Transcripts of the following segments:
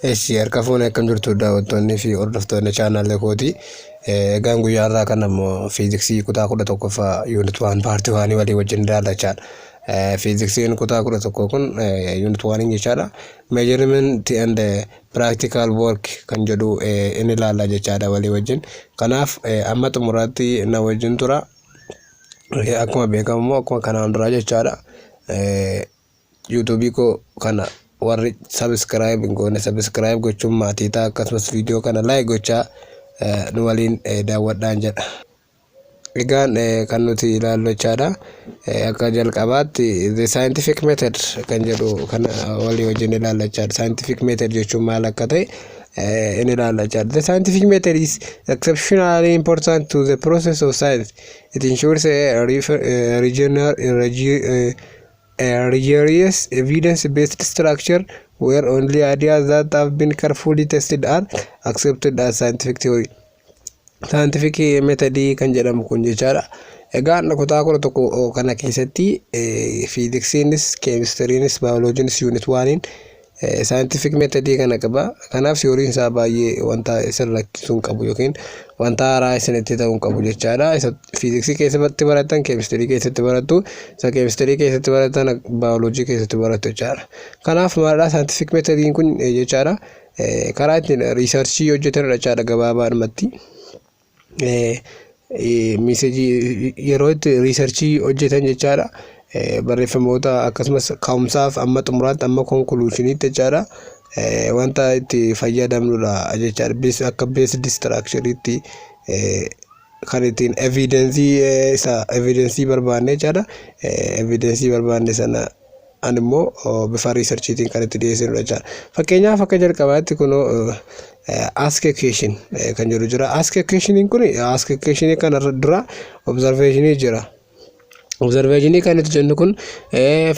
Eshi, harka fuune, akkam jirtu daawwattoonni fi hordoftoonni chaanaalee kooti. Egaan guyyaa irraa kana immoo fiiziksii kutaa 11ffaa unit 1 part 1 walii wajjin ilaalla jechaadha. Fiiziksiin kutaa 11 kun unit 1 jechaadha. Measurement and practical work kan jedhu inni ilaalla jechaadha walii wajjin. Kanaaf amma xumuraatti na wajjin tura. Akkuma beekamu immoo akkuma kanaan duraa jechaadha. Yuutuubii koo kana warri subscribe hin goone subscribe gochuun maatii ta'a, akkasumas viidiyoo kana like gochaa nu waliin daawwadhaan jedha. Egaan kan nuti ilaallu jechaadha. Akka jalqabaatti the scientific method kan jedhu kana walii wajjin ilaalla jechaadha. Scientific method jechuun maal akka ta'e inni ilaalla jechaadha. The scientific method is exceptionally important to the process of science. It ensures a rigorous evidence-based structure where only ideas that have been carefully tested are accepted as scientific theory. Scientific method kan jedhamu kun jechaadha. Egaa kutaa 11 kana keessatti fiiziksiinis, keemistiriinis, baayoloojiinis unit oneiin scientific method kana qaba. Kanaaf theoryiin isaa baay'ee wanta isin rakkisuu hin qabu yookiin wanta haaraa isinitti ta'uu hin qabu jechaadha. Isa fiiziksii keessatti baratan keemistirii keessatti barattu, isa keemistirii keessatti baratan baayoloojii keessatti barattu jechaadha. Kanaaf maalidha scientific methodiin kun jechaadha? Karaa ittiin researchii hojjetanidha jechaadha gabaabaadhumatti. Miseejii yeroo itti researchii hojjetan jechaadha. Barreeffamoota akkasumas ka'umsaaf amma xumuraatti, amma conclusioniitti jechaadha. Wanta itti fayyadamnudha jechaadha. Akka based structureiitti kan ittiin evidenceii isa evidenceii barbaanne jechaadha. Evidenceii barbaanne sana an immoo bifa researchiitiin kan itti dhiyeessinudha jechaadha. Fakkeenyaaf akka jalqabaatti kunoo ask a question kan jedhu jira. Ask a questioniin kun, ask a questionii kana dura observationii jira. Observationii kan nuti jennu kun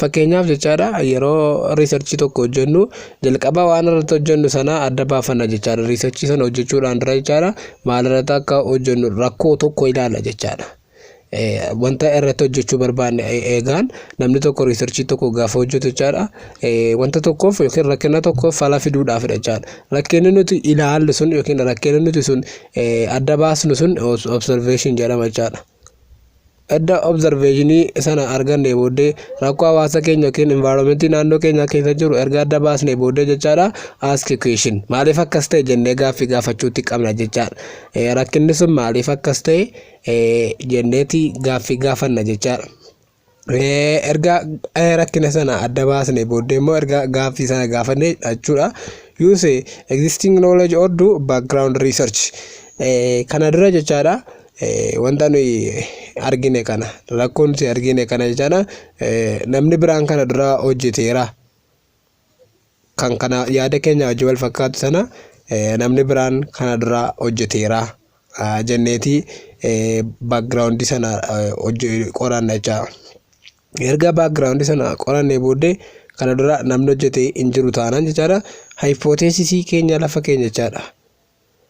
fakkeenyaaf jechaadha, yeroo researchii tokko hojjennu jalqaba waan irratti hojjennu sana adda baafanna jechaadha. Researchii sana hojjechuudhaan dura jechaadha, maal irratti akka hojjennu rakkoo tokko ilaalla jechaadha. Wanta irratti hojjechuu barbaanne, eegaan namni tokko researchii tokko gaafa hojjetu jechaadha, wanta tokkoof yookiin rakkina tokkoof fala fiduudhaafidha jechaadha. Rakkinni nuti ilaallu sun yookiin rakkinni nuti sun adda baasnu sun observation jedhama jechaadha. Edda observationii sana arganne booddee, rakkoo hawaasa keenya yookiin environmentii naannoo keenya keessa jiru erga adda baasne booddee jechaadha, ask question, maaliif akkas ta'e jennee gaaffii gaafachuutti qabna jechaadha. Rakkinni sun maaliif akkas ta'e jenneeti gaaffii gaafanna jechaadha. Erga rakkina sana adda baasne booddee immoo, erga gaaffii sana gaafanne jechuudha. Use existing knowledge or do background research. Kana dura jechaadha, wanta nuyi argine kana, rakkoo nuti argine kana jechaadha, namni biraan kana dura hojjeteera, kan kana yaada keenya wajjin wal fakkaatu sana namni biraan kana dura hojjeteera jenneeti background sana qoranna jechaadha. Erga background sana qorannee booddee, kana dura namni hojjete hin jiru taanaan jechaadha, hypothesisii keenya lafa keenya jechaadha.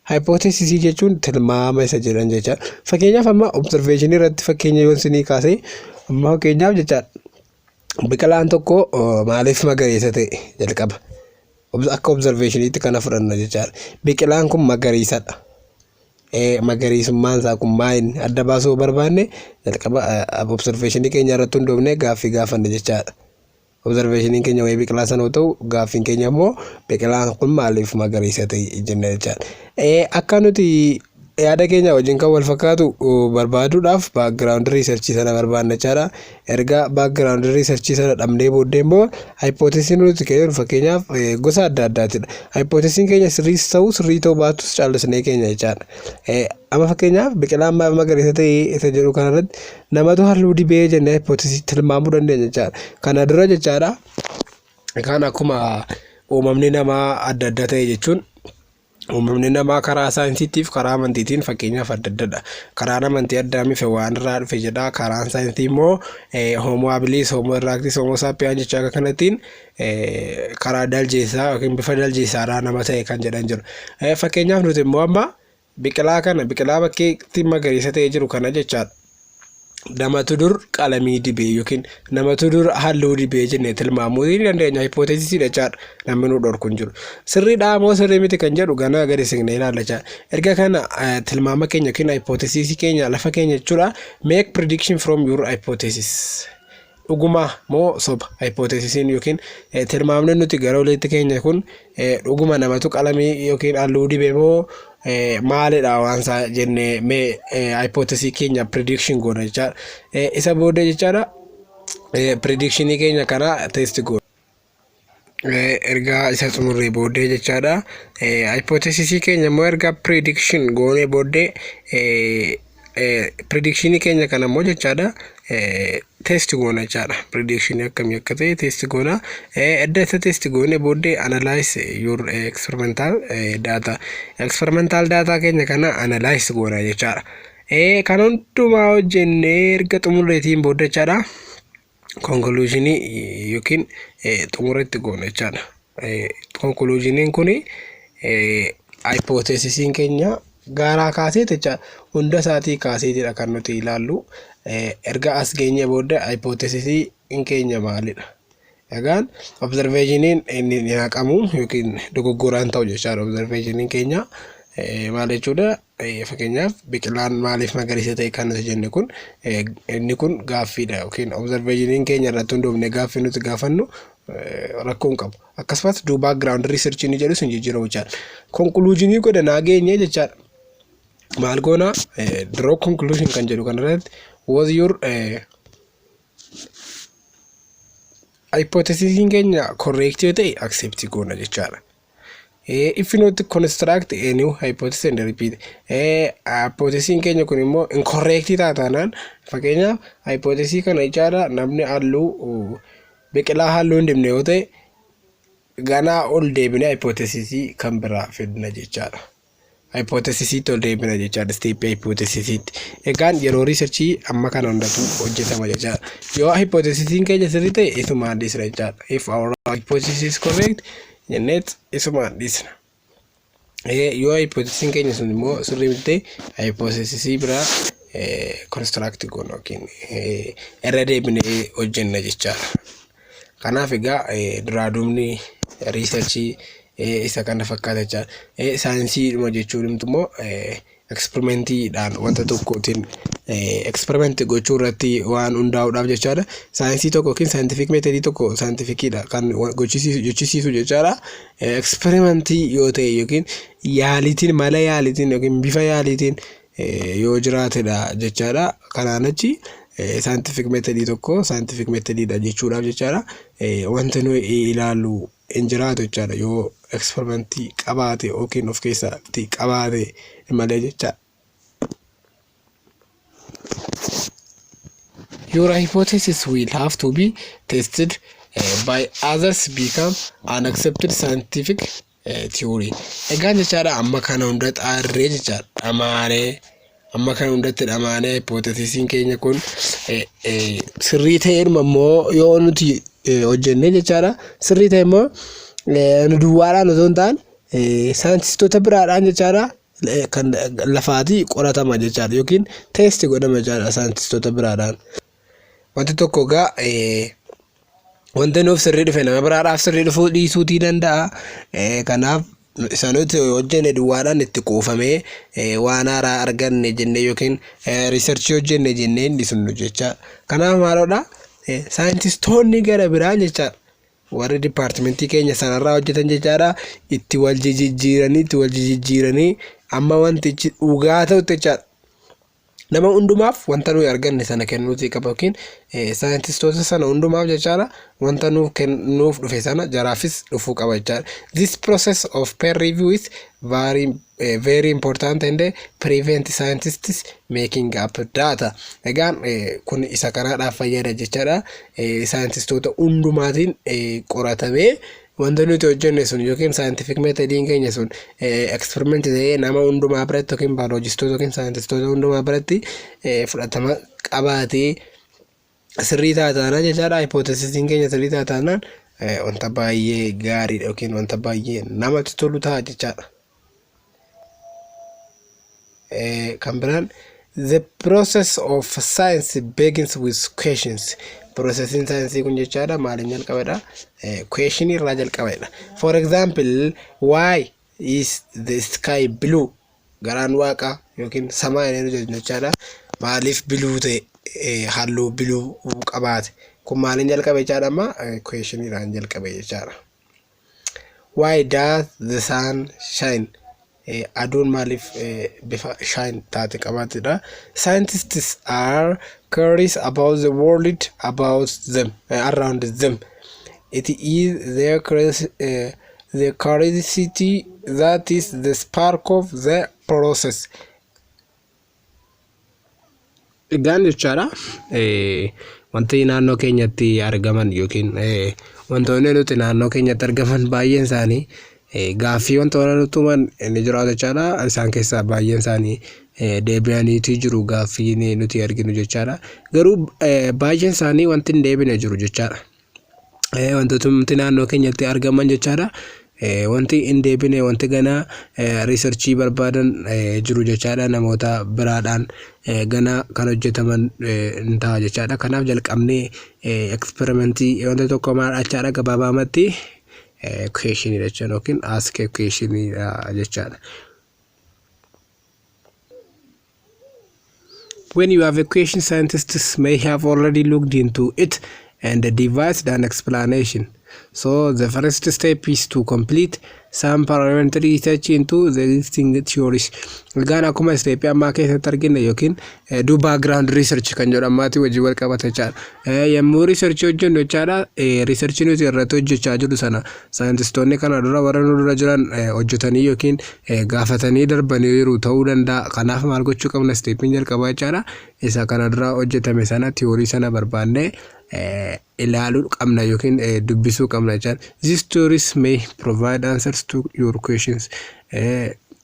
Hypothesisii jechuun tilmaama isa jedhan jechaadha. Fakkeenyaaf amma observationii irratti fakkeenya yoo isinii kaase, amma fakkeenyaaf jechaadha, biqilaan tokko maaliif magariisa ta'e jalqaba? Akka observationiitti kana fudhanna jechaadha. Biqilaan kun magariisadha. Magariisummaan isaa kun maal adda baasuu barbaanne, jalqaba observationii keenya irratti hundoofnee gaaffii gaafanna jechaadha. Observationiin keenya wayii biqilaa sana yoo ta'u, gaaffiin keenya immoo biqilaan kun maaliif magariisa ta'e jenna jechaadha. Akka nuti yaada keenya wajjin kan wal fakkaatu barbaaduudhaaf background researchii sana barbaanna jechaadha. Erga background researchii sana dhabnee booddee immoo hypothesisiin nuti kennu fakkeenyaaf gosa adda addaatidha. Hypothesisiin keenya sirriis ta'u, sirrii ta'uu baatus caallisnee keenya jechaadha. Amma fakkeenyaaf biqilaan maaf magariisa ta'e isa jedhu kanarratti namatu halluu dibee jennee hypothesisii tilmaamuu dandeenya jechaadha. Kana dura jechaadha, kan akkuma uumamni namaa adda adda ta'e jechuun, uumamni namaa karaa saayinsiitiif karaa amantiitiin fakkeenyaaf adda addadha. Karaan amantii Addaamiif waan irraa dhufe jedha. Karaan saayinsii immoo Homo habilis, Homo erectus, Homo sapiens jechaa akka kanattiin karaa daljeessaa yookiin bifa daljeessaadhaa nama ta'e kan jedhan jiru. Fakkeenyaaf nuti immoo amma biqilaa kana, biqilaa bakkeetti magariisa ta'ee jiru kana jechaadha. Namatu dur qalamii dibee yookiin namatu dur halluu dibee jennee tilmaamuu ni dandeenya. Hypothesisiidha jechaadha. Namni nu dhorku hin jiru. Sirriidha moo sirrii miti kan jedhu ganaa gadi siqnee ilaalla jechaadha. Erga kana tilmaama keenya yookiin hypothesisii keenya lafa keenya jechuudha. Make prediction from your hypothesis. Dhuguma moo soba hypothesisiin yookiin tilmaamni nuti gara oliitti keenya kun dhuguma namatu qalamii yookiin halluu dibe moo maalidha waan isaa jennee mee hypothesisii keenya prediction goona jechaadha. Isa booda jechaadha predictionii keenya kana test goona. Ergaa isa xumurree booddee jechaadha. Hypothesisii keenya immoo erga prediction goonee booddee predictionii keenya kana immoo jechaadha test goona jechaadha. Predictionii akkamii akka ta'e test goona. Edda isa test goone booddee analyze your experimental data. Experimental data keenya kana analyze goona jechaadha. Kan hundumaa hojjennee erga xumurreetiin booda jechaadha. Conclusionii yookiin xumura itti goona jechaadha. Conclusioniin kun hypothesisiin keenya gaaraa kaasee jecha hunda isaatii kaaseetidha kan nuti ilaallu. Erga as geenye booda hypothesisiin keenya maalidha? Egaan observationiin inni haqamu yookiin dogoggoraan ta'u jechaadha. Observationiin keenya maal jechuudha? Fakkeenyaaf, biqilaan maaliif magariisa ta'e kan nuti jenne kun, inni kun gaaffiidha yookiin observationiin keenya irratti hundoofne gaaffii nuti gaafannu rakkoo hin qabu. Akkasumas do background research inni jedhu sun jijjiiramu jechaadha. Conclusionii godhanaa geenye jechaadha. Maal goona? Draw conclusion kan jedhu kanarratti was your hypothesisiin keenya correct yoo ta'e accept goona jechaadha. If not, construct a new hypothesis and repeat. Hypothesiin keenya kun immoo incorrect taataanaan, fakkeenyaaf hypothesisii kana jechaadha, namni halluu biqilaa halluu hin dibne yoo ta'e, ganaa ol deebinee hypothesisii kan biraa fidna jechaadha. Hypothesisiitti ol deebina jechaadha, step hypothesisiitti. Egaan yeroo researchii amma kana hundatu hojjetama jechaadha. Yoo hypothesisiin keenya sirrii ta'e isumaan dhiisna jechaadha. If our hypothesis is correct jenneet isumaan dhiisna. Yoo hypothesisiin keenya sun immoo sirrii miti ta'e, hypothesisii biraa construct goona yookiin irra deebinee hojjenna jechaadha. Kanaaf egaa duraa duubni researchii isa kana fakkaata jechaadha. Saayinsiidhuma jechuun immoo experimentiidhaan wanta tokkootiin experiment gochuu irratti waan hundaa'uudhaaf jechaadha. Saayinsii tokko yookiin scientific methodii tokko scientificiidha kan jechisiisu jechaadha. Experimentii yoo ta'e yookiin yaaliitiin, mala yaaliitiin yookiin bifa yaaliitiin yoo jiraatedha jechaadha. Kanaan achi scientific methodii tokko scientific methodiidha jechuudhaaf jechaadha. Wanti nuyi ilaallu hin jiraatu jechaadha yoo experimentii qabaate yookiin of keessatti qabaate malee jechaadha. Your hypothesis will have to be tested by others become an accepted scientific theory. Egaan jechaadha, amma kana hunda xaarree jechaadha, dhamaanee, amma kana hundatti dhamaanee, hypothesisiin keenya kun sirrii ta'eeruma immoo yoo nuti hojjennee jechaadha, sirrii ta'e immoo nu duwwaadhaan osoo hin taane saayintistoota biraadhaan jechaadha kan lafaatii qoratama jechaadha yookiin test godhama jechaadha saayintistoota biraadhaan. Wanti tokko egaa wanti nuuf sirrii dhufe nama biraadhaaf sirrii dhufuu dhiisuutii danda'a. Kanaaf isa nuti hojjenne duwwaadhaan itti quufamee waan haaraa arganne jennee yookiin researchii hojjenne jennee hin dhiisnu jecha. Kanaaf maaloodha, saayintistoonni gara biraan jechaadha, warri departmentii keenya sanarraa hojjetan jechaadha, itti wal jijjiiranii, itti wal jijjiiranii, amma wantichi dhugaa ta'utti jechaadha. Nama hundumaaf wanta nuyi arganne sana kennuutii qaba yookiin saayintistoota sana hundumaaf jechaadha, wanta nuuf nuuf dhufe sana jaraafis dhufuu qaba jechaadha. This process of peer review is very very important and prevent scientists making up data. Egaan kun isa kanaadhaaf fayyada jechaadha. Saayintistoota hundumaatiin qoratamee wanta nuti hojjenne sun yookiin scientific methodiin keenya sun experiment ta'ee nama hundumaa biratti yookiin baayoloojistoota yookiin saayintistoota hundumaa biratti fudhatama qabaatee sirrii taataanaa jechaadha. Hypothesisiin keenya sirrii taataanaan wanta baay'ee gaariidha yookiin wanta baay'ee namatti tolu ta'a jechaadha. Kan biraan The process of science begins with questions. Processiin saayinsii kun jechaadha maaliin jalqabedha? Question irraa jalqabedha. For example, why is the sky blue? Garaan waaqaa yookiin samaa inni jennu jechaadha. Maaliif blue ta'e, halluu blue qabaate? Kun maaliin jalqabe jechaadha amma? Questioniidhaan jalqabe jechaadha. Why does the sun shine? Aduun maaliif bifa shine taate qabaatedha. Scientists are curious about the world about them, around them. It is their curiosity that is the spark of the process. Egaan jechaadha, wanti naannoo keenyatti argaman yookiin wantoonni nuti naannoo keenyatti argaman baay'een isaanii gaaffii wantoota nutti uuman ni jiraatu jechaadha. Isaan keessaa baay'een isaanii deebi'aniitu jiru gaaffii nuti arginu jechaadha. Garuu baay'een isaanii wanti hin deebine jiru jechaadha. Wantoota nuti naannoo keenyatti argaman jechaadha. Wanti hin deebine, wanti ganaa researchii barbaadan jiru jechaadha. Namoota biraadhaan ganaa kan hojjetaman hin ta'a jechaadha. Kanaaf jalqabnee experimentii wanta tokko maal jechaadha, gabaabaamatti questionii jechuudha yookiin ask questionii jechaadha. When you have a question, scientists may have already looked into it and devised an explanation. So the first step is to complete some parliamentary research into the existing theories. Egaan akkuma stepii ammaa keessatti argine yookiin do background research kan jedhu ammaatti wajjin wal qabata jechaadha. Yommuu research hojjennu jechaadha, research nuti irratti hojjechaa jirru sana saayintistoonni kana dura, warra nu dura jiran, hojjetanii yookiin gaafatanii darbanii jiru ta'uu danda'a. Kanaaf maal gochuu qabna? Stepiin jalqabaa jechaadha. Isa kana dura hojjetame sana, theory sana barbaannee ilaaluu qabna yookiin dubbisuu qabna jechaadha. These theories may provide answers to your questions.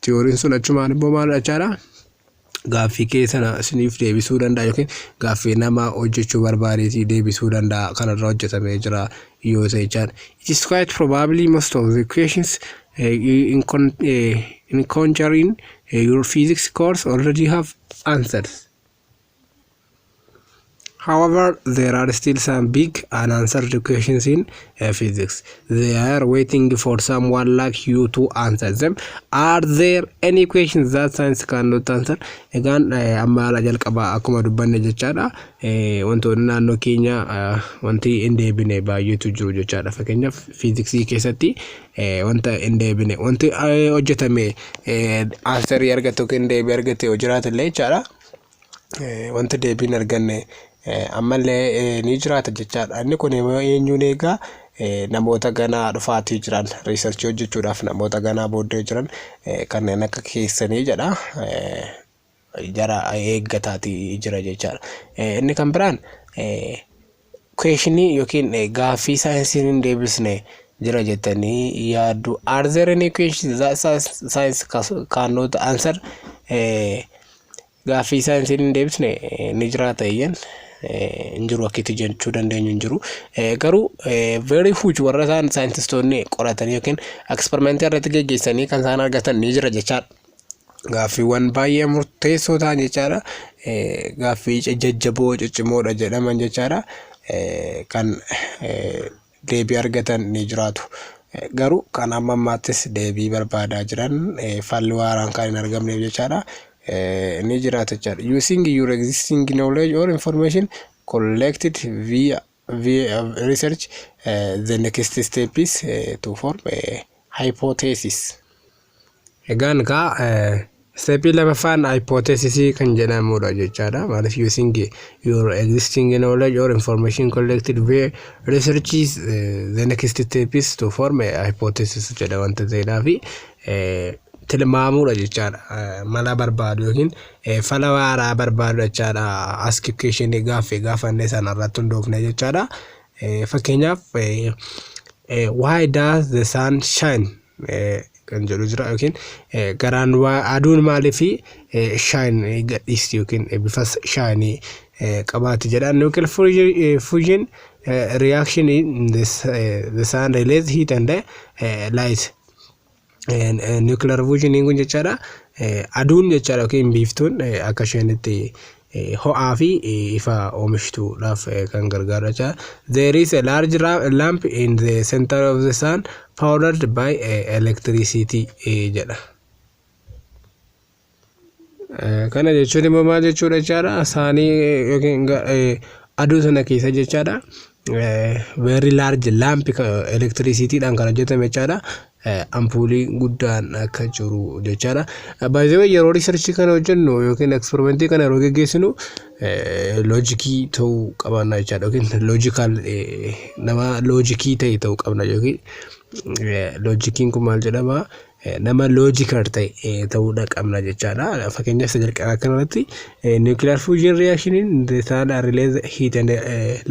Theoryin sun achumaan immoo maal jechaadha? Gaaffii kee sana isiniif deebisuu danda'a yookiin gaaffii nama hojjechuu barbaadeetii deebisuu danda'a kanarra hojjetamee jira yoo ta'e jechaadha. It is quite probably most of the questions in encountering your physics course already have answers. However, there are still some big unanswered questions in physics. They are waiting for someone like you to answer them. Are there any questions that science cannot answer? Egaan amma haala jalqabaa akkuma dubbanne jechaadha. Wantoonni naannoo keenya wanti hin deebine baay'eetu jiru jechaadha. Fakkeenyaaf, fiiziksii keessatti wanta hin deebine, wanti hojjetame answerii argate yookiin deebii argate yoo jiraate illee jechaadha. Wanta deebii hin arganne ammallee ni jiraata jechaadha. Inni kun eenyuun eegaa? Namoota ganaa dhufaatii jiran, researchii hojjechuudhaaf namoota ganaa booddee jiran kanneen akka keessanii jedha. Jara eeggataatii jira jechaadha. Inni kan biraan questionii yookiin gaaffii saayinsiin hin deebisne jira jettanii yaaddu? Are there any questions that science cannot answer? Gaaffii saayinsiin hin deebisne ni jiraata? Eeyyan, hin jiru, akkitti jechuu dandeenyu hin jiru. Garuu very huge warra isaan saayintistoonni qoratanii yookiin experimentii irratti geggeessanii kan isaan argatan ni jira jechaadha. Gaaffiiwwan baay'ee murteessoo ta'an jechaadha. Gaaffii jajjaboo ciccimoodha jedhaman jechaadha. Kan deebii argatan ni jiraatu. Garuu kan amma ammaattis deebii barbaadaa jiran, falli waaraan kan hin argamneef jechaadha. Ni jiraata jechaadha. Using your existing knowledge or information collected via research, the next step is to form a hypothesis. Egaan kaa stepii lamaffaan hypothesisii kan jedhamudha jechaadha. Maaliif? Using your existing knowledge or information collected via research is the next step is to form a hypothesis jedha wanta ta'eedhaafi tilmaamuudha jechaadha. Mala barbaadu yookiin fala waaraa barbaadu jechaadha. Ask question, gaaffii gaafanne sana irratti hundoofne jechaadha. Fakkeenyaaf, why does the sun shine kan jedhu jira, yookiin garaan aduun maaliif shine gadhiisti yookiin bifa shine qabaati jedha. Nuclear fusion reaction in this, the sun release heat and light. Nuclear fusioniin kun jechaadha, aduun jechaadha yookiin biiftuun akka isheen itti ho'aa fi ifa oomishtuudhaaf kan gargaaru jechaadha. There is a large lamp in the center of the sun powered by electricity jedha. Kana jechuun immoo maal jechuudha jechaadha? Sunii yookiin aduu sana keessa jechaadha, very large lamp electricityidhaan kan hojjetame jechaadha. Ampuulii guddaan akka jiru jechaadha. Baay'ee yeroo researchii kana hojjennu yookiin experimentii kana yeroo geggeessinu logicii ta'uu qabna jechaadha, yookiin logical, nama logicii ta'e ta'uu qabna, yookiin logiciin kun maal jedhama, nama logical ta'e ta'uudha qabna jechaadha. Fakkeenyaaf, isa jalqabaa kanarratti nuclear fusion reactioniin isaan release heat and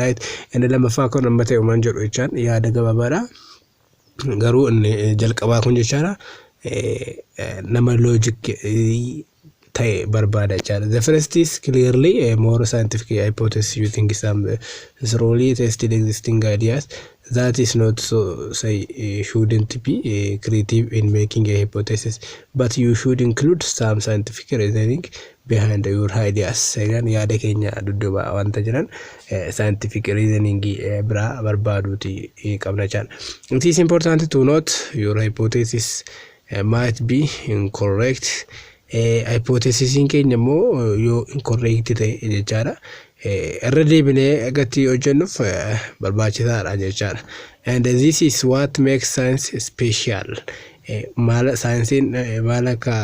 light, inni lammaffaa kun amma ta'e uumaan jedhu jechaan yaada gabaabaadha. Garuu inni jalqabaa kun jechaadha, nama logic ta'e barbaada jechaadha. The first is clearly a more scientific hypothesis using some thoroughly tested existing ideas. That is not so say shouldn't be creative in making a hypothesis, but you should include some scientific reasoning behind your ideas. Egaan yaada keenya dudduuba wanta jiran scientific reasoning biraa barbaaduuti qabna jechaadha. It is important to note your hypothesis might be incorrect. Hypothesisiin keenya immoo yoo incorrect ta'e jechaadha, irra deebinee gatii hojjennuuf barbaachisaadha jechaadha. And this is what makes science special. Maal saayinsiin maal akka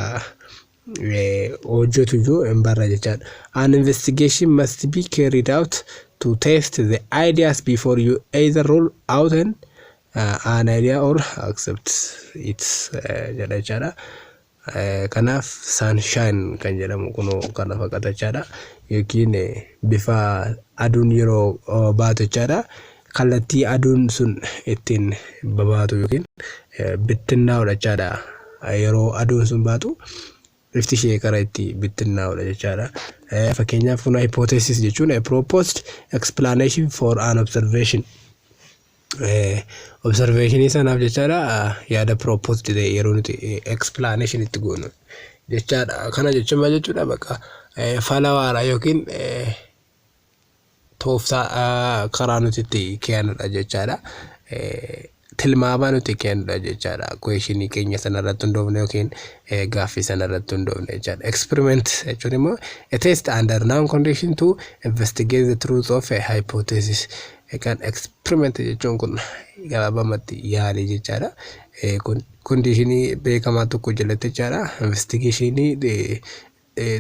hojjetu iyyuu hin barra jechaadha. An investigation must be carried out to test the ideas before you either rule out an idea or accept it jedha jechaadha. Kanaaf sunshine kan jedhamu kunoo kana fakkaata jechaadha. Yookiin bifa aduun yeroo baatu jechaadha. Kallattii aduun sun ittiin babaatu yookiin bittinnaa'udha jechaadha. Yeroo aduun sun baatu ifti ishee karaa itti bittinnaa'udha jechaadha. Fakkeenyaaf, kun hypothesis jechuun a proposed explanation for an observation. Observationii sanaaf jechaadha, yaada proposed ta'e yeroo nuti explanation itti goonu jechaadha. Kana jechuun maal jechuudha? Bakka falawaadha yookiin tooftaa karaa nuti itti kennudha jechaadha. Tilmaama nuti kennudha jechaadha. Questionii keenya sanarratti hundoofne yookiin gaaffii sanarratti hundoofne jechaadha. Experiment jechuun immoo a test under known condition to investigate the truth of a hypothesis. Egaan experiment jechuun kun gabaabamatti yaalii jechaadha. Conditionii beekamaa tokko jalatti jechaadha. Investigationii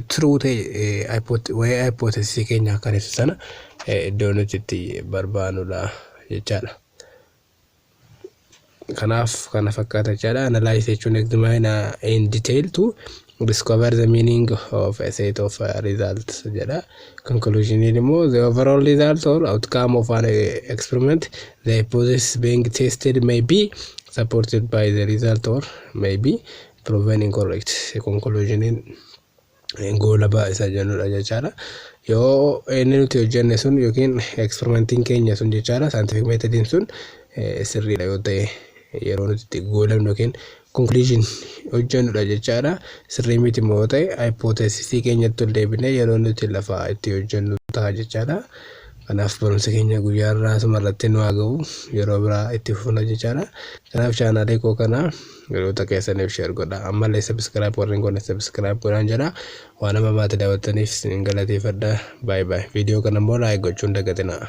true ta'e waa'ee hypothesisii keenyaa kan ibsu sana iddoo nuti itti barbaannudha jechaadha. Kanaaf kana fakkaata jechaadha. Analyze jechuun examine in detail to discover the meaning of a set of results jedha. Conclusion immoo the overall result or outcome of an experiment. The hypothesis being tested may be supported by the result or may be proven incorrect. Conclusion goolabaa isa jennudha jechaadha. Yoo inni nuti hojjenne sun yookiin experimentiin keenya sun jechaadha, scientific methodiin sun sirriidha yoo ta'e, yeroo nuti itti goolabnu yookiin conclusion hojjennudha jechaadha. Sirrii miti immoo yoo ta'e, hypothesisii keenyatti ol deebinee yeroo nuti lafa itti hojjennu ta'a jechaadha. Kanaaf barumsa keenya guyyaa irraa asuma irratti nu haa ga'u, yeroo biraa itti fufna jechaadha. Kanaaf channelii koo kana hiriyoota keessaniif share godha. Ammallee subscribe warreen goone subscribe godhaan jedha. Waan amma maati daawwattaniif isin galateeffadha. Baay'ee baay'ee. Viidiyoo kana immoo like gochuun dagatinaa.